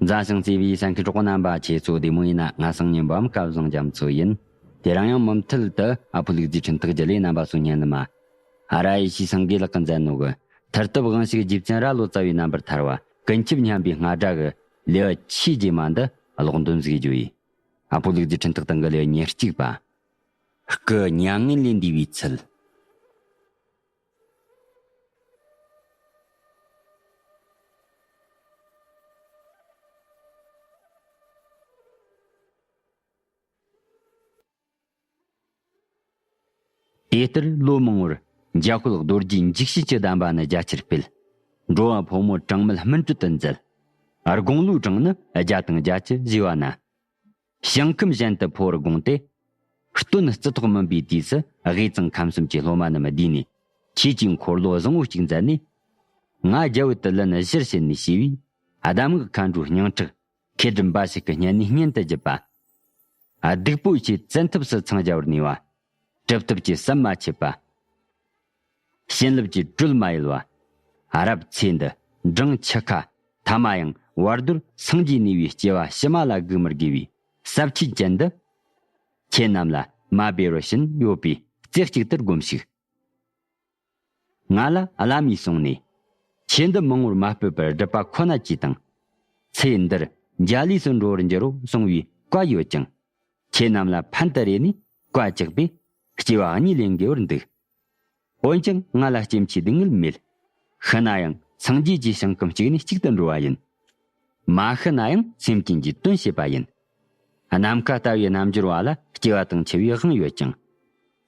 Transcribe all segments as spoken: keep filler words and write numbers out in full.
མཛའ་ཞིང་བརྩེ་བའི་གསན་མཁན་གྲོགས་པོ་རྣམ་པ། ཁྱེད་ཚོ་བདེ་མོ་ཡིན་ན། ང་སང་ཉིན་འབུམ་སྐལ་བཟང་རྒྱ་མཚོ་ཡིན། དེ་རིང་ཡང་མུ་མཐུད་དུ་ཨ་ཕོ་ལུག་རྫིའི་འཕྲིན་ཐག་བརྒྱུད་ལས་རྣམ་པ་ཚོ་ཉན་ནི་མ། ཨ་ར་ཨེ་ཤི་སངས་རྒྱས་ལགས་ཀྱིས་མཛད་ནོ་གི་ཐར་ཐབས་དབང་ཕྱུག་རྗེ་བཙུན་རྭ་ལོ་ཙཱ་བའི་རྣམ་པར་ཐར་བ་ཀུན་ཁྱབ་སྙན་པའི་རྔ་སྒྲ་གི་ལེའུ་ཆེས་རྗེས་མ་འདི་ཀློག་འདོན་ཟིག་བརྗོད་ཡིན། ཨ་ཕོ་ལུག་རྫིའི་འཕྲིན་ཐག་སྟེང་གི་ལེའུ་ཉེར་གཅིག་པ། སྐུ་མྱ་ངན་ལས་འདས་པའི་ཚུལ། དེ་ལྟར་ལོ་མང་པོར་འཇམ་དཔལ་རྡོ་རྗེའི་འཇིགས་བྱེད་ཀྱི་གདམས་པ་ནི་རྒྱ་ཆེར་སྤེལ། འགྲོ་བ་ཕོ་མོ་གྲངས་མེད་སྨིན་གྲོལ་དུ་མཛད། དགུང་ལོའི་གྲངས་ནི་བརྒྱ་དང་བརྒྱད་ཅུ་བཞེས་པ་ན། ཞིང་ཁམས་གཞན་དུ་འཕོ་བར་དགོངས་ཏེ། སྟོན་རྩི་ཐོག་སྨིན་པའི་དུས་སུ་དབུས་གཙང་ཁམས་གསུམ་གྱི་སློབ་མ་རྣམས་བསྡུས་ནས་ཆོས་ཀྱི་འཁོར་ལོ་བཟང་པོ་གཅིག་མཛད་ནས། ང་རྒྱལ་བུ་དུ་ལེན་གཞིར་བྱས་ནས་ཞེས་པའི་གདམས་ངག་མཁའ་འགྲོའི་སྙིང་ཁྲག་མཁས་གྲུབ་འབའ་ཞིག་གི་སྙན་ནས་སྙན་དུ་བརྒྱུད་པ། སྡིག་པོ་ཆེ་བཙན་ཐབས་སུ་འཚང་རྒྱ་བར་ནུས་པ། གྲུབ་ཐོབ་ཀྱི་ཟམ་མ་ཆད་པ། བྱིན་རླབས་ཀྱི་སྦྲུལ་མ་ཡལ་བ། རབ་ཚེ་འདི་འབྲིང་ཆུ་ཁ། ཐ་མ་ཡང་བར་དོར་སངས་རྒྱས་ནུས་པའི་སྐྱེ་བ་ཕྱི་མ་ལ་སྒུག་མི་དགོས་པའི་ཟབ་ཆོས་ཅན་འདི། ཁྱེད་རྣམས་ལ་མ་སྦས་པར་བྱིན་ཡོད་པས་རྩེ་གཅིག་ཏུ་སྒོམས་ཤིག། ང་ལ་བླ་མས་གསུངས་ནས། ཆོས་འདི་མང་པོར་མ་སྤེལ་པར་སྒྲུབ་པ་ཁོ་ན་གྱིས་དང་། ཚེ་འདིར་འཇའ་ལུས་སུ་འགྲོ་བར་འགྱུར་རོ་གསུང་བའི་བཀའ་ཡོད་ཀྱང་། ཁྱེད་རྣམས་ལ་ཕན་དུ་རེ་ནས་བཀའ་བཅག་པས་སྐྱེ་བ་གཉིས་ལེན་དགོས་པར་འདུག། འོན་ཀྱང་ང་ལ་སྐྱེ་འཆིའི་སྡུག་བསྔལ་མེད། ཤི་ན་ཡང་སངས་རྒྱས་ཀྱི་ཞིང་ཁམས་གཅིག་ནས་གཅིག་ཏུ་འགྲོ་བ་ཡིན། མ་ཤི་ན་ཡང་སེམས་ཅན་གྱི་དོན་བྱེད་པ་ཡིན། ནམ་མཁའ་ལྟ་བུའི་རྣལ་འབྱོར་བ་ལ་སྐྱེ་བ་དང་འཆི་བའི་དབང་ཡོད་ཀྱང་།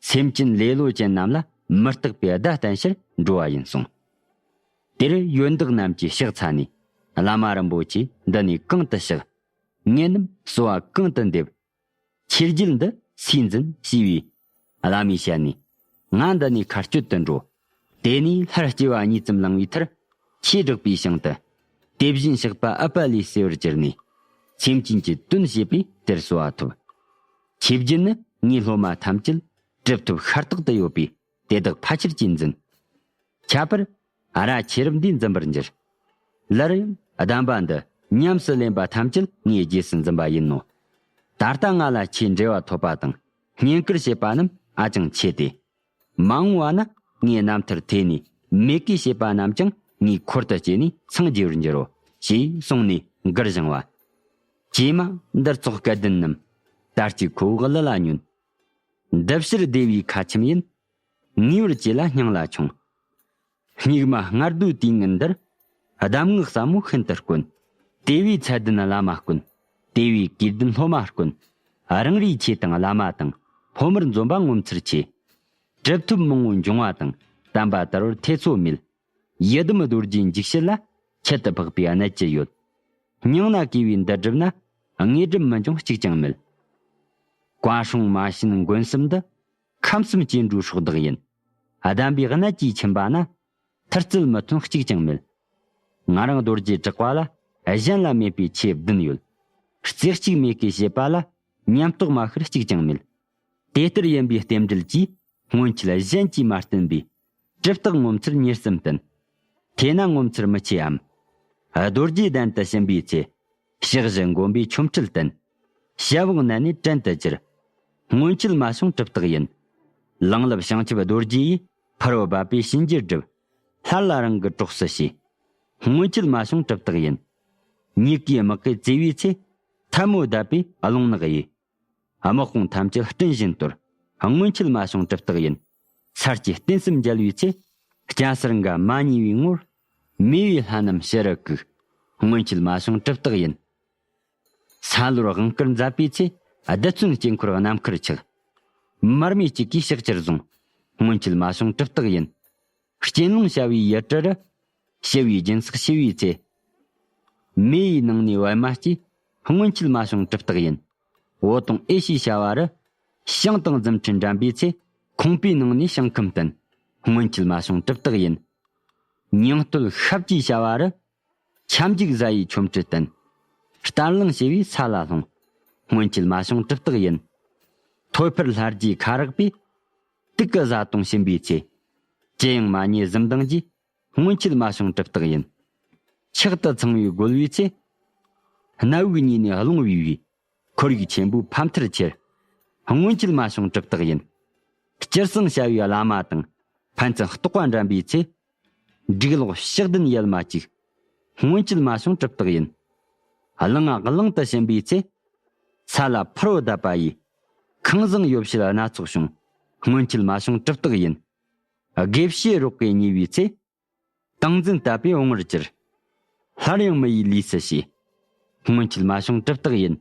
སེམས་ཅན་ལེ་ལོ་ཅན་རྣམས་ལ་མི་རྟག་པའི་བརྡ་བསྟན་ཕྱིར་འགྲོ་བ་ཡིན་གསུངས། དེར་ཡོན་བདག་རྣམས་ཀྱིས་ཕྱག་འཚལ་ནས། བླ་མ་རིན་པོ་ཆེ། འདི་ནས་གང་དུ་གཤེགས། ངེད་རྣམས་གསོལ་བ་གང་དུ་འདེབས། ཆོས་བརྒྱུད་འདི་སུས་འཛིན་ཞུས་པས། བླ་མའི་ཞལ་ནས། ང་འདི་ནས་མཁའ་སྤྱོད་དུ་འགྲོ། དེ་ནས་སླར་སྐྱེ་བ་གཉིས་ཙམ་བླངས་པའི་མཐར། ཆོས་བསྒྲགས་པའི་ཞིང་དུ། དེ་བཞིན་གཤེགས་པ་ཨུཏྤ་ལའི་སྲས་པོར་གྱུར་ནས། སེམས་ཅན་གྱི་དོན་བྱེད་པས་དེར་གསོལ་བ་ཐོབ། ཆོས་བརྒྱུད་ནི་ངའི་སློབ་མ་ཐམས་ཅད་གྲུབ་ཐོབ་ཤ་སྟག་ཏུ་ཡོད་པས། དེ་དག་ཕལ་ཆེར་གྱིས་འཛིན། ཁྱད་པར་རྭ་ཆེ་རབ་འདིས་འཛིན་པར་འགྱུར། སླར་ཡང་གདམས་པ་འདི་ཉམས་སུ་ལེན་པ་ཐམས་ཅད་ངས་རྗེས་སུ་འཛིན་པ་ཡིན་ནོ། ད་ལྟ་ང་ལ་ཆོས་འབྲེལ་བ་ཐོབ་པ་དང་བསྙེན་བཀུར་བྱེད་པ་རྣམས་ཨ་ཅང་ཆེ་སྟེ། མ་འོངས་པ་ན་ངའི་རྣམ་ཐར་ཐོས་ནས་མོས་གུས་བྱེད་པ་རྣམས་ཀྱང་ངའི་འཁོར་དུ་སྐྱེས་ནས་འཚང་རྒྱ་བར་འགྱུར་རོ། ཞེས་གསུངས་ནས་མགུར་བཞེངས་པ། ཀྱེ་མ་འདིར་ཚོགས་སྐལ་ལྡན་རྣམས། ད་ཅི་ཁོ་བོའི་གླུ་ལ་ཉོན། འདི་ཕྱིར་བདེ་བའི་ཁ་ཆེམས་ཡིན། ངེས་པར་བྱེད་ལ་སྙིང་ལ་ཆོངས། སྙིགས་མ་ལྔ་བདོའི་དུས་ངན་འདིར། གདམས་ངག་ཟབ་མོ་ཤིན་ཏུ་དཀོན། དེ་བས་ཚད་ལྡན་བླ་མ་དཀོན། དེ་བས་གུས་ལྡན་སློབ་མ་དཀོན། རང་རེའི་ཆོས་དང་བླ་མ་དང་། ཕོ་མོར་འཛོམས་པ་ངོ་མཚར་ཆེ། གྲུབ་ཐོབ་མང་པོ་འབྱུང་བ་དང་། བསྟན་པ་དར་བར་ཐེ་ཚོམ་མེད། ཡི་དམ་རྡོ་རྗེའི་འཇིགས་བྱེད་ལ། ཁྱད་དུ་འཕགས་པའི་གནད་ཅི་ཡོད། སྙིང་ན་གུས་པས་འདི་བསྒྲུབས་ན། དངོས་གྲུབ་མི་འབྱུང་གཅིག་ཀྱང་མེད། བཀའ་སྲུང་མ་བྱིན་མགོན་གསུམ་འདི། ཁམས་གསུམ་སྐྱེ་འགྲོའི་སྲོག་བདག་ཡིན། གདམས་པའི་གནད་ཀྱིས་ཆེན་པ་ན། མཐར་སྐྱེལ་མི་ཐོན་གཅིག་ཀྱང་མེད། ང་རང་རྡོ་རྗེ་གྲགས་པ་ལ། གཞན་ལ་མེད་པའི་ཆོས་བདུན་ཡོད། རྩེ་གཅིག་མོས་གུས་བྱེད་པ་ལ། ཉམས་རྟོགས་མ་ཤོར་གཅིག་ཀྱང་མེད། དེ་ལྟར་ཡིན་པའི་རྟེན་འབྲེལ་གྱིས། སྔོན་ཆད་གཞན་གྱིས་མ་བསྟེན་པའི། གྲུབ་རྟགས་ངོ་མཚར་མྱུར་ཙམ་བསྟན། དེས་ན་ངོ་མཚར་མི་ཆེའམ། རྡོ་རྗེ་གདན་དུ་ཕྱིན་པའི་ཚེ། ཕྱག་བཞི་མགོན་པོས་ཆོ་འཕྲུལ་བསྟན། ཞབས་དབང་མནན་ནས་བྲན་དུ་གྱུར། སྔོན་ཆད་མ་བྱུང་གྲུབ་རྟགས་ཡིན། ལང་ལབ་བྱང་ཆུབ་རྡོ་རྗེ་ཡིས། ཕ་རོལ་འབབ་པའི་གཤིན་རྗེ་སྒྲུབ། སླར་ལ་རང་གི་གྲོགས་སུ་བྱས། སྔོན་ཆད་མ་བྱུང་གྲུབ་རྟགས་ཡིན། མྱུ་གུའི་དམག་གིས་བཙེ་བའི་ཚེ། ཐལ་མོ་བརྡབས་པས་རླུང་ནག་ཡིས། དམག་དཔུང་ཐམས་ཅད་སྤྲིན་བཞིན་གཏོར། སྔོན་ཆད་མ་བྱུང་གྲུབ་རྟགས་ཡིན། ཚར་གྱི་རྟེན་གསུམ་མཇལ་བའི་ཚེ། སྐྱ་སེར་འགའ་མ་ཉེས་པའི་ངོར། མེ་བའི་ལྷ་རྣམས་ཕྱི་རུ་བཀུག། སྔོན་ཆད་མ་བྱུང་གྲུབ་རྟགས་ཡིན། ས་ལོར་དབང་བསྐུར་མཛད་པའི་ཚེ། རྡུལ་ཚོན་དཀྱིལ་འཁོར་ནམ་མཁར་ཆག། མར་མེ་གཅིག་གིས་ཕྱག་ཕྱིར་བཟུང་། སྔོན་ཆད་མ་བྱུང་གྲུབ་རྟགས་ཡིན། གཅིན་ལུང་བྱ་བའི་ཡུལ་གྲུ་རུ། ཞི་བའི་སྦྱིན་སྲེག་ཞུ་བའི་ཚེ། མེ་ཡི་ནང་ནས་པད་མ་སྐྱེས། སྔོན་ཆད་མ་བྱུང་གྲུབ་རྟགས་ཡིན། འོ་དུང་ཨེ་ཤེའི་བྱ་བ་རུ། ཞིང་དང་རྫུ་འཕྲུལ་འགྲན་པའི་ཚེ། ཁོང་པའི་ནང་ནས་ཞིང་ཁམས་བསྟན། སྔོན་ཆད་མ་བྱུང་གྲུབ་རྟགས་ཡིན། ཉིང་སྟོད་ཤཱཀྱའི་བྱ་བ་རུ། ཁྱབ་འཇུག་གཟའ་ཡིས་ཆོ་འཕྲུལ་བསྟན། རྟ་གླང་བྱེ་བས་ས་ལ་ལྷུང་། སྔོན་ཆད་མ་བྱུང་གྲུབ་རྟགས་ཡིན། ཐོད་འཕེར་ལྷ་རྗེའི་ཁ་རག་པས། དུག་གི་བཟའ་བཏུང་བྱིན་པའི་ཚེ། ཅི་ཡང་མ་ཉེས་གཟི་མདངས་ཀྱིས། སྔོན་ཆད་མ་བྱུང་གྲུབ་རྟགས་ཡིན། ཕྱག་ཏུ་ཚང་བའི་རྒོལ་བའི་ཚེ། སྣ་བུག་གཉིས་ནས་རླུང་བུས་པའི་ཁོར་ཡུག་ཆེན་པོའི་ཕ་མཐར་ཁྱེར། སྔོན་ཆད་མ་བྱུང་གྲུབ་རྟགས་ཡིན། སྤྱིར་གསང་བྱ་བའི་བླ་མ་དང་ཕན་ཚུན་རྟོགས་པ་འདྲ་བའི་ཚེ། འབྲུག་ལོག་ཕྱག་ལྡན་ཡལ་མ་གཅིག་སྔོན་ཆད་མ་བྱུང་གྲུབ་རྟགས་ཡིན། གླང་ང་གླང་དུ་ཕྱིན་པའི་ཚེ། ས་ལ་ཕུར་བུ་བརྡབས་པ་ཡིས། ཁང་བཟང་ཡོ་བྱད་སྣ་ཚོགས་བྱུང་། སྔོན་ཆད་མ་བྱུང་གྲུབ་རྟགས་ཡིན། དགེ་བཤེས་རོགས་ཀྱིས་ཉེས་པའི་ཚེ། ཏིང་འཛིན་བཏབ་པས་བོང་བར་གྱུར། སླར་ཡང་མི་ཡི་ལུས་སུ་ཤི། སྔོན་ཆད་མ་བྱུང་གྲུབ་རྟགས་ཡིན།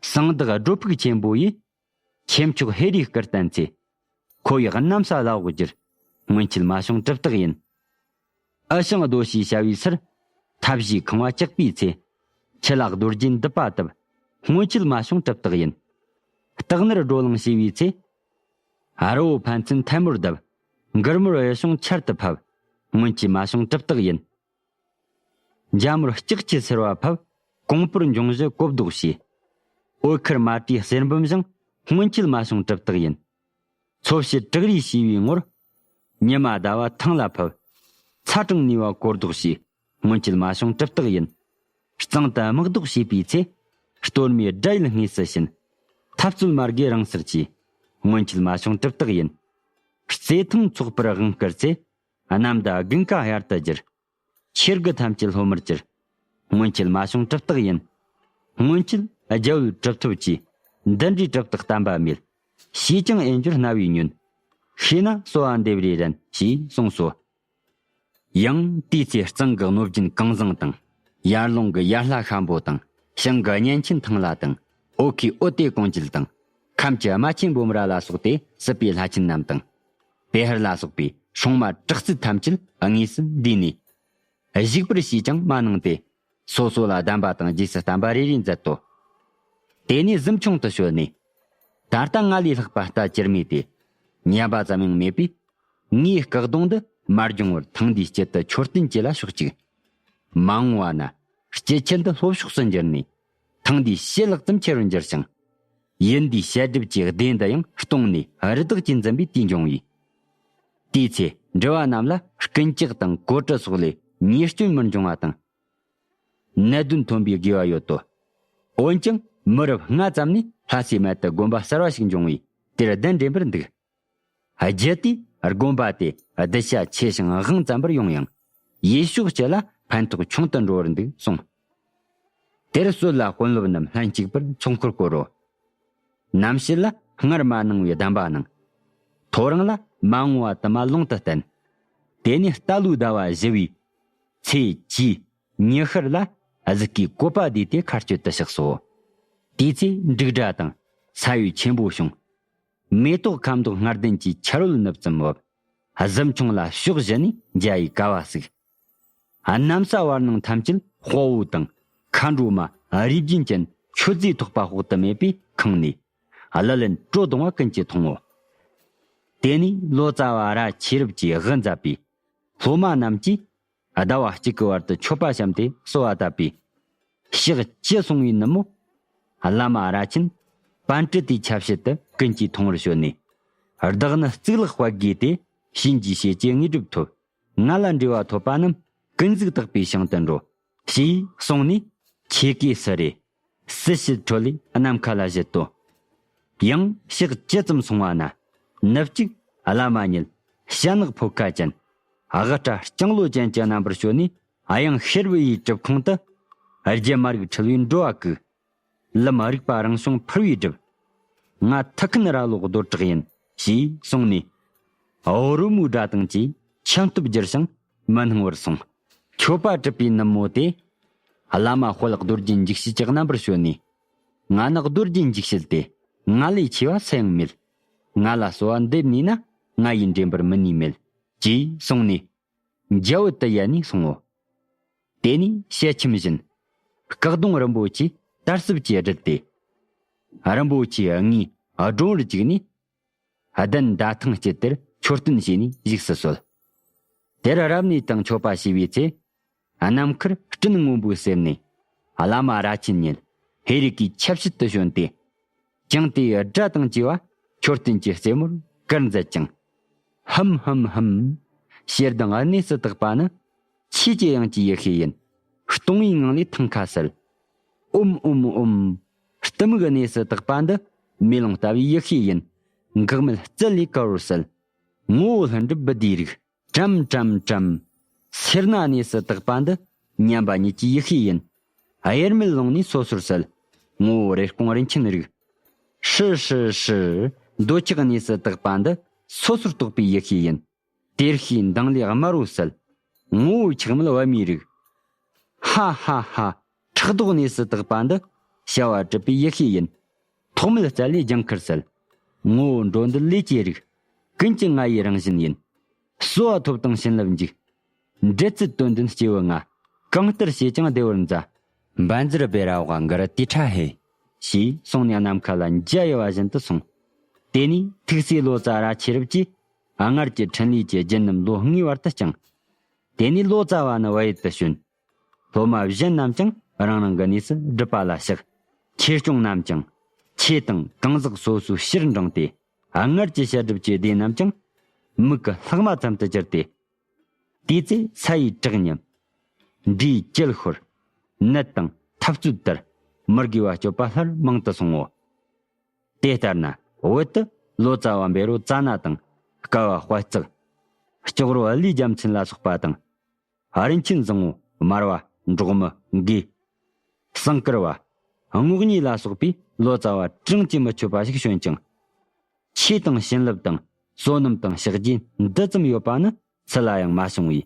གསང་བདག་སྒྲོ་ཕུག་ཆེན་པོ་ཡིས། ཆེ་མཆོག་ཧེ་རིའི་སྐུར་བསྟན་ཚེ། ཁོ་ཡི་གནམ་ས་བླ་འོག་གྱུར། སྔོན་ཆད་མ་བྱུང་གྲུབ་རྟགས་ཡིན། ཨ་ཞང་རྡོ་ཞེས་བྱ་བའི་སར། ཐབས་ཤེས་ཁང་བ་བཅག་པའི་ཚེ། ཁྱི་ལ་རྡོ་རྗེ་མདུད་པ་བཏབ། སྔོན་ཆད་མ་བྱུང་གྲུབ་རྟགས་ཡིན། སྟག་ནར་སྒྲོ་ལིང་བྱས་པའི་ཚེ། ཨ་རི་བོ་ཕན་ཚུན་ཐལ་མོར་བརྡབ། མགུར་མོར་གཡུ་བྱུང་ཆར་དུ་ཕབ། སྔོན་ཆད་མ་བྱུང་གྲུབ་རྟགས་ཡིན། འཇའ་མུར་ལྕགས་ཀྱི་སེར་བ་ཕབ། གོང་པོར་འབྱུང་བཞི་གོ་ལྡོག་བྱས། འོད་ཁུར་མ་བྲིས་གསེར་འབུམ་བཞེངས། སྔོན་ཆད་མ་བྱུང་གྲུབ་རྟགས་ཡིན། ཚོ་བྱེད་བྲག་རིས་ཞེས་པའི་ངོར། ཉི་མ་ཟླ་བ་ཐང་ལ་ཕབ། ཚ་གྲང་ནུས་པ་གོ་ལྡོག་བྱས། སྔོན་ཆད་མ་བྱུང་གྲུབ་རྟགས་ཡིན། གཙང་དུ་དམག་ལྡོག་བྱས་པའི་ཚེ། གཏོར་མའི་དགྲ་ཡིས་སྔས་སུ་ཕྱིན། འཐབ་རྩོད་མ་རྒོད་རང་སར་གྱིས། སྔོན་ཆད་མ་བྱུང་གྲུབ་རྟགས་ཡིན། རྩེ་ཐང་ཚོགས་པར་དབང་བསྐུར་ཚེ། གནམ་དང་དགུན་ཁ་དབྱར་དུ་གྱུར། ཆོས་རྒྱལ་ཐམས་ཅད་སློབ་མར་གྱུར། སྔོན་ཆད་མ་བྱུང་གྲུབ་རྟགས་ཡིན། སྔོན་ཆད་རྒྱལ་བོའི་གྲུབ་ཐོབ་ཀྱིས། འདི་འདྲའི་གྲུབ་རྟགས་བསྟན་པ་མེད། ཤེས་ཀྱང་ཨེ་འགྱུར་རྣ་བའི་ཉོན། ཤེས་ན་གསོལ་བ་འདེབས་རེ་རན། ཞེས་གསུངས་སོ། ཡང་དེའི་ཚེ་གཙང་གི་གནོད་སྦྱིན་ཀང་བཟང་དང་། ཡར་ཀླུང་གི་ཡར་ལྷ་ཤམ་པོ་དང་། བྱང་གི་གཉན་ཆེན་ཐང་ལྷ་དང་། འོག་གི་འོད་དེ་གོང་འགྱེལ་དང་། ཁམས་ཀྱི་རྨ་ཆེན་འབུམ་ར་ལ་སོགས་ཏེ། སྲིད་པའི་ལྷ་ཆེན་རྣམས་དང་། པེ་ཧར་ལ་སོགས་པའི་སྲུང་མ་དྲག་རྩལ་ཐམས་ཅད་དངོས་སུ་འདུས་ནས། བཞུགས་པར་བྱས་ཀྱང་མ་གནང་སྟེ། སོ་སོ་ལ་གདམས་པ་དང་རྗེས་སུ་བསྟན་པ་རེ་རེ་མཛད་དོ། དེ་ནས་གཟིམ་ཆུང་དུ་བྱོན་ནས། ད་ལྟ་ང་ལས་ལྷག་པ་རྟ་ཅིར་མེད་དེ། ཉམས་པ་ཙམ་ཡང་མེད་པས། ངའི་སྐུ་གདུང་འདི་མ་སྦྱོང་བར་ཐེངས་འདིའི་དཀྱིལ་དུ་མཆོད་རྟེན་བཅས་ལ་ཕྱོགས་གཅིག། མ་འོངས་པ་ན་སྐྱེ་ཆེན་དུ་ལྷོ་ཕྱོགས་སུ་འགྱུར་ནས། ཐེངས་འདིའི་བྱེད་ལྷག་ཙམ་ཆེ་རུ་འགྱུར་ཞིང་། ཡུལ་འདིའི་བྱ་སྒྲུབ་ཀྱི་སྡེ་འདི་ཡང་སྟོངས་ནས་རི་དྭགས་ཀྱིས་འཛིན་པའི་དུས་འབྱུང་བས། དེའི་ཚེ་འགྲུལ་བ་རྣམས་ལ་རྐུན་ཇག་དང་གོ་གྲུ་སོགས་ལས་ཉེས་སྐྱོན་མི་འབྱུང་བ་དང་། ནད་གདོན་ཐོན་པའི་དགོས་པ་ཡོད་དོ། འོན་ཀྱང་མི་རབས་སྔ་ཙམ་ནས་ལྷ་སའི་སྨད་དུ་དགོན་པ་གསར་བ་ཞིག་འབྱུང་བས་དེར་གདན་འདྲེན་པར་འདུག། རྒྱུ་དེས་དགོན་པ་དེ་གདུལ་བྱ་ཆེ་ཞིང་དབང་བཙན་པར་ཡོང་ཡང་། ཡུལ་ཕྱོགས་སྤྱི་ལ་ཕན་ཐོགས་ཆུང་དུ་འགྲོ་བར་འདུག་གསུངས། དེར་སྲོད་ལ་དཔོན་སློབ་རྣམས་ལྷན་ཅིག་པར་ཚོགས་འཁོར་བསྐོར་རོ། ནམ་ཕྱེད་ལ་སྔར་མ་གནང་བའི་གདམས་པ་གནང་། ཐོ་རངས་ལ་མ་འོངས་པ་དུ་མ་ལུང་དུ་བསྟན། དེ་ནས་རྟ་ལོའི་ཟླ་བ་བཞི་བའི་ཚེས་བཅུའི་ཉི་ཤར་ལ་གཟིགས་ཀྱི་བཀོད་པ་བསྡུས་ཏེ་མཁའ་སྤྱོད་དུ་གཤེགས་སོ། དེའི་ཚེ་འབྲུག་སྒྲ་དང་ས་གཡོ་ཆེན་པོ་བྱུང་། མེ་ཏོག་ཁ་མདོག་སྔར་ལྡན་གྱི་ཆར་འོད་ནུབ་ཙམ་བབས། གཟིམ་ཆུང་ལ་ཕྱོགས་བཞི་ནས་འཇའ་ཡི་ཀ་བ་ཟུག། གནམ་ས་བར་སྣང་ཐམས་ཅད་དཔའ་བོ་དང་མཁའ་འགྲོ་མ་རིགས་རྒྱུན་ཅན་མཆོད་རྫས་ཐོགས་པ་དཔག་ཏུ་མེད་པས་ཁེངས་ནས། ཀླུ་ལེན་སྤྲོ་བརྡུང་བ་ཀུན་གྱིས་མཐོང་ངོ་། དེ་ནས་ལོ་ཙཱ་བ་ར་ཆོས་རབ་ཀྱི་དབུ་མཛད་པའི་སློབ་མ་རྣམས་ཀྱིས་ཟླ་བ་གཅིག་གི་བར་དུ་མཆོད་པ་བཤམས་ཏེ་གསོལ་བ་བཏབ་པས། ཕྱག་བཅུ་སོང་བའི་ནུབ་མོ། བླ་མ་ར་ཆེན་པཎྜི་ཏའི་ཆ་བྱད་དུ་ཀུན་གྱིས་མཐོང་བར་བྱོན་ནས། བདག་ནི་གཙུག་ལག་དཔལ་དགྱེས་ཏེ་བྱིན་གྱིས་བསྐྱེད་ཀྱི་དངོས་གྲུབ་ཐོབ། ང་ལ་འབྲེལ་བ་ཐོབ་པ་རྣམས་ཀུན་གཟིགས་དག་པའི་ཞིང་དུ་འགྲོ། ཞེས་གསུངས་ནས་ཁྱེད་ཀྱིས་སུ་རེད། སུ་ཞིག་ཁྲོད་ལས་ནམ་མཁའ་ལ་བཞུད་དོ། ཡང་ཕྱག་བཅུ་ཙམ་སོང་བ་ན། ནུབ་གཅིག་བླ་མ་ཉིད་བྱ་ནག་ཕོ་ཁ་ཅན། དབུ་སྐྲ་ལྕང་ལོ་ཅན་གྱི་རྣམ་པར་བྱོན་ནས་གཡང་ཤེར་བུ་ཡི་གྲིབ་ཁུང་དུ། རྒྱུ་མ་རིག་འཁྲུལ་བའི་འགྲོ་བ་ཀུན། ལམ་རིག་པ་རང་བྱུང་འཕུར་བའི་སྒྲུབ། ང་ཐུགས་མཁན་ར་ལོ་རྡོར་བྲག་ཡིན། ཞེས་གསུངས་ནས། འོ་རོལ་མོའི་སྒྲ་དང་བཅས་ཆེན་སྟོབས་བསྒྱུར་ཞིང་མི་སྣང་བར་སོང་། མཆོད་པ་གྲུབ་པའི་ནུབ་མོ་དེ། བླ་མ་དཔལ་རྡོ་རྗེ་འཇིགས་བྱེད་ཀྱི་རྣམ་པར་བྱོན་ནས། ང་ནི་རྡོ་རྗེ་འཇིགས་བྱེད་དེ། ང་ལས་ཆེ་བ་སུ་ཡང་མེད། ང་ལ་གསོལ་བ་འདེབས་ནུས་ན། ང་ཡིས་འདྲེན་པར་མི་ནུས་མེད། ཅེས་གསུངས་ནས། འཇའ་འོད་དུ་ཡལ་ནས་སོང་ངོ་། དེ་ནས་ཞལ་ཆེམས་བཞིན། སྐུ་གདུང་རིན་པོ་ཆེ་དར་ཟབ་ཀྱིས་བསྒྲིལ་ཏེ། རིན་པོ་ཆེའི་དངོས་སྒྲོན་བར་བཅུག་ནས། གདན་ཟླ་ཐང་སྤྱི་དེར་མཆོད་རྟེན་བྱས་ནས་བཞུགས་སུ་གསོལ། དེར་རབ་གནས་དང་མཆོད་པ་བྱས་པའི་ཚེ། ནམ་མཁར་སྤྲིན་སྔོན་པོའི་ཟེར་ནས། བླ་མ་ར་ཆེན་ཉིད་ཧེ་རིག་གི་ཆབ་བྱེད་དུ་བྱོན་ཏེ། ཅང་ཏེའི་སྒྲ་དང་བཅས་པ་མཆོད་རྟེན་གྱི་རྩེ་མོར་གུར་མཛད་ཅིང་། ཧམ་ཧམ་ཧམ། ཞེ་སྡང་གནས་སུ་དག་པ་ནི། ཆོས་ཀྱི་དབྱངས་ཀྱི་ཡེ་ཤེས་ཡིན། སྟོང་པའི་ངང་ལས་ཐང་ཁ་གསལ། ཨོམ་ཨོམ་ཨོམ། གཏི་མུག་གནས་སུ་དག་པ་འདི་མེ་ལོང་ལྟ་བུའི་ཡེ་ཤེས་ཡིན། འགག་མེད་རྩལ་ལས་དཀར་བོར་གསལ། ངོ་བོ་ལྷུན་གྲུབ་བུ་ཟླའི་རིགས། ཀྲམ་ཀྲམ་ཀྲམ། སེར་སྣ་གནས་སུ་དག་པ་འདི་མཉམ་པ་ཉིད་ཀྱི་ཡེ་ཤེས་ཡིན། གཡེར་མེད་ཀློང་ནས་སོ་སོར་གསལ། ངོ་བོ་རེ་སྐོང་རིན་ཆེན་རིགས། ཧྲི་ཧྲི་ཧྲི། འདོད་ཆགས་གནས་སུ་དག་པ་འདི་སོ་སོར་རྟོག་པའི་ཡེ་ཤེས་ཡིན། དེར་ཤེས་མདངས་ལས་དམར་བོ་གསལ། ངོ་བོ་ཆགས་མེད་པད་མའི་རིགས། ཧ་ཧ་ཧ། ཕྲག་དོག་གནས་སུ་དག་པ་འདི་བྱ་བ་གྲུབ་པའི་ཡེ་ཤེས་ཡིན། ཐོགས་མེད་རྩལ་ལས་ལྗང་ཁུར་གསལ། ངོ་བོ་འགྲོ་འདུལ་ལས་ཀྱི་རིགས། ཀུན་གྱི་ང་ཡི་རང་བཞིན་ཡིན། གསོལ་བ་ཐོབ་དང་བྱིན་རླབས་འཇུག། འབྲེལ་ཚད་དོན་ལྡན་སྐྱེས་བུ་ང་། གང་ལྟར་བྱས་ཀྱང་བདེ་བར་མཛའ། བཛྲ་བེ་ར་ཝ་གུ་རུ་ཏི་ཁྲ་ཧེ། ཞེས་གསུངས་ནས་ནམ་མཁའ་ལ་འཇའ་ཡལ་བ་བཞིན་དུ་སོང་། དེ་ནས་ཐུགས་སྲས་ལོ་ཙཱ་ར་ཆས་རབ་ཀྱིས་སྔར་གྱི་འཕྲིན་ལས་ཀྱི་རྒྱུན་རྣམས་ལོ་ལྔའི་བར་དུ་བསྐྱངས། དེ་ནས་ལོ་ཙཱ་བ་ནི་བལ་ཡུལ་དུ་བྱོན། སློབ་མ་གཞན་རྣམས་ཀྱང་རང་རང་གི་གནས་སུ་སྒྲུབ་པ་ལ་གཤེགས། ཆོས་སྐྱོང་རྣམས་ཀྱང་ཆོས་དང་གང་ཟག་སོ་སོའི་ཕྱིར་འབྲངས་ཏེ། སྔར་གྱི་བཤད་སྒྲུབ་ཀྱི་སྡེ་རྣམས་ཀྱང་མིག་གི་ལྷག་མ་ཙམ་དུ་གྱུར་ཏེ། དེའི་ཚེ་ས་ཡི་བྲག་ཉིལ། འབྲས་ཀྱིལ་ཤོར། ནད་དང་འཐབ་རྩོད་ལྟར་མི་དགེ་བ་སྤྱོད་པ་སླར་མང་དུ་སོང་ངོ་། དེ་ལྟར་ན་བོད་དུ་ལོ་ཙཱ་བ་འབེ་རོ་ཙཱ་ན་དང་། སྐ་བ་དཔལ་བརྩེགས། སྐྱོགས་རོ་ཀླུའི་རྒྱལ་མཚན་ལ་སོགས་པ་དང་། རིན་ཆེན་བཟང་བོ་མར་བ་འབྲོག་མི་དགེ། ཟངས་དཀར་བ། རྔོག་ཉེ་ལ་སོགས་པའི་ལོ་ཙཱ་བ་གྲངས་ཀྱིས་མི་ཆོད་པ་ཞིག་བྱོན་ཅིང་། ཆོས་དང་བྱིན་རླབས་དང་བསོད་ནམས་དང་ཕྱག་རྗེས་འདི་ཙམ་ཡོད་པ་ནི་སུ་ལ་ཡང་མ་བྱུང་བས།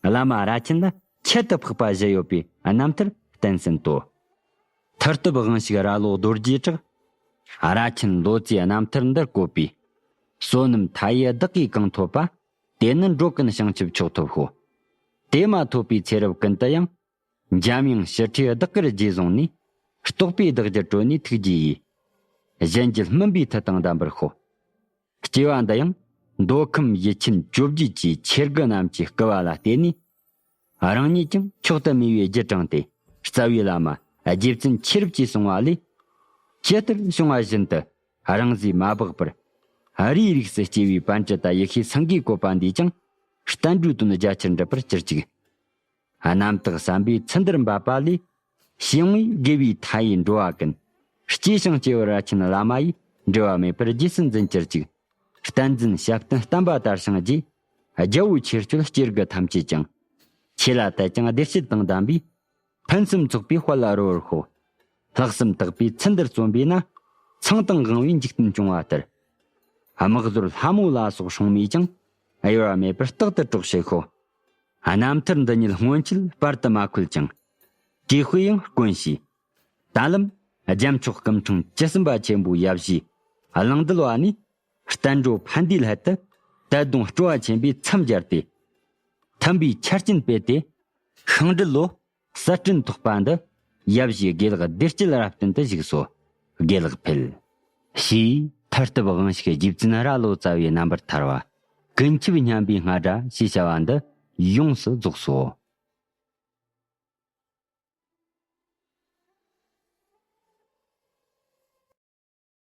བླ་མ་ར་ཆེན་ལ་ཁྱད་དུ་འཕགས་པ་བཞི་ཡོད་པའི་རྣམ་ཐར་བསྟན་ཟིན་ཏོ། མཐར་ཐུག་དབང་ཕྱུག་ར་ལོ་རྡོ་རྗེ་གྲགས། ར་ཆེན་ལོ་ཙཱའི་རྣམ་ཐར་འདིར་བཀོད་པའི། བསོད་ནམས་མཐའ་ཡས་བདག་གིས་གང་ཐོབ་པ། དེ་ནི་འགྲོ་ཀུན་བྱང་ཆུབ་མཆོག་ཐོབ་ཤོག། དེ་མ་ཐོབ་པའི་ཚེ་རབས་ཀུན་ཏུ་ཡང་། འཇམ་དབྱངས་ཞི་ཁྲོས་བདག་གིར་རྗེས་བཟུང་ནས། རྟོགས་པའི་བདག་རྒྱུད་གྲོལ་ནས་ཐུགས་རྗེ་ཡིས། གཞན་རྒྱུད་སྨིན་པའི་མཐུ་དང་ལྡན་པར་ཤོག། སྐྱེ་བ་འདི་ཡང་མདོ་ཁམས་ཡུལ་ཆེན་བཅོ་བརྒྱད་ཀྱི་ཆོས་དགུ་རྣམས་ཀྱིས་བསྐུལ་བ་ལ་བརྟེན་ནས། རང་ཉིད་ཀྱང་མཆོག་ཏུ་དམིགས་པའི་རྒྱུ་དྲངས་ཏེ། རྩ་བའི་བླ་མ་རྗེ་བཙུན་ཆོས་རབ་ཀྱིས་གསུངས་པ་ལས། ཇི་ལྟར་བྱུང་བ་བཞིན་དུ་རང་བཟོས་མ་སྦགས་པར། རིའི་རིགས་སུ་སྐྱེས་པའི་པཎ་ཌི་ཏ་ཡེ་ཤེས་སེང་གེའི་བཀོད་པ་འདིས་ཀྱང་། བསྟན་འགྲོའི་དོན་རྒྱ་ཆེར་འགྲུབ་པར་གྱུར་ཅིག། རྣམ་དག་བསམ་པའི་ཚུལ་འདིར་འབབ་པ་ལས། ཞི་བའི་དགེ་བའི་མཐའ་ཡས་འགྲོ་བ་ཀུན། སྐྱེས་ཤིང་སྐྱེ་བར་ར་ཆེན་བླ་མ་ཡིས། འབྲེལ་བ་མེད་པར་རྗེས་སུ་འཛིན་གྱུར་ཅིག། བསྟན་འཛིན་ཞབས་བརྟན་བསྟན་པ་དར་ཞིང་རྒྱས། རྒྱལ་པོའི་ཁྱེར་སྐྱོད་སྐྱེ་རྒུ་ཐམས་ཅད་ཀྱང་། ཆོས་ལ་དད་ཅིང་བདེ་སྐྱིད་དང་ལྡན་པའི། ཕུན་སུམ་ཚོགས་པའི་དཔལ་ལ་རོལ་པར་ཤོག། ལྷག་བསམ་དག་པའི་ཚུལ་འདིར་བརྩོན་པས་ན། ཚངས་དང་དབང་བོའི་འཇིག་རྟེན་སྐྱོང་བ་ལྟར། དམག་ཟོར་ལྷ་མོ་ལ་སོགས་སྲུང་མས་ཀྱང་། གཡོ་བ་མེད་པར་རྟག་ཏུ་སྲོག་བྱེད་ཤོག། རྣམ་ཐར་འདི་ཉིད་སྔོན་ཆད་བར་དུ་མ་འཁོད་ཅིང་། གོས་དཔེ་ཡང་དཀོན་ཞེས། ད་ལམ་རྒྱལ་མཆོག་སྐུ་ཕྲེང་བཅུ་གསུམ་པ་ཆེན་པོའི་ཡབ་གཞིས་གླང་རྡོལ་བ་ནས། བསྟན་འགྲོ་ཕན་བདེའི་སླད་དུ། དད་གདུང་སྤྲོ་བ་ཆེན་པོས་མཚམས་སྦྱར་ཏེ། མཐུན་པའི་ཆ་རྐྱེན་སྤེལ་ཏེ། ཤིང་འབྲུ་ལོ། གསེར་སྐྲུན་ཐོགས་པ་འདི། ཡབ་གཞིས་དགེ་ལེགས་བདེ་སྐྱིད་རབ་བརྟན་དུ་བཞུགས་སོ། དགེ་ལེགས་འཕེལ། ཞེས་མཐར་ཐུག་དབང་ཕྱུག་རྗེ་བཙུན་ར་ལོ་ཙཱ་བའི་རྣམ་པར་ཐར་བ། ཀུན་ཁྱབ་སྙན་པའི་རྔ་སྒྲ་ཞེས་བྱ་བ་འདི་ཡོངས་སུ་རྫོགས་སོ།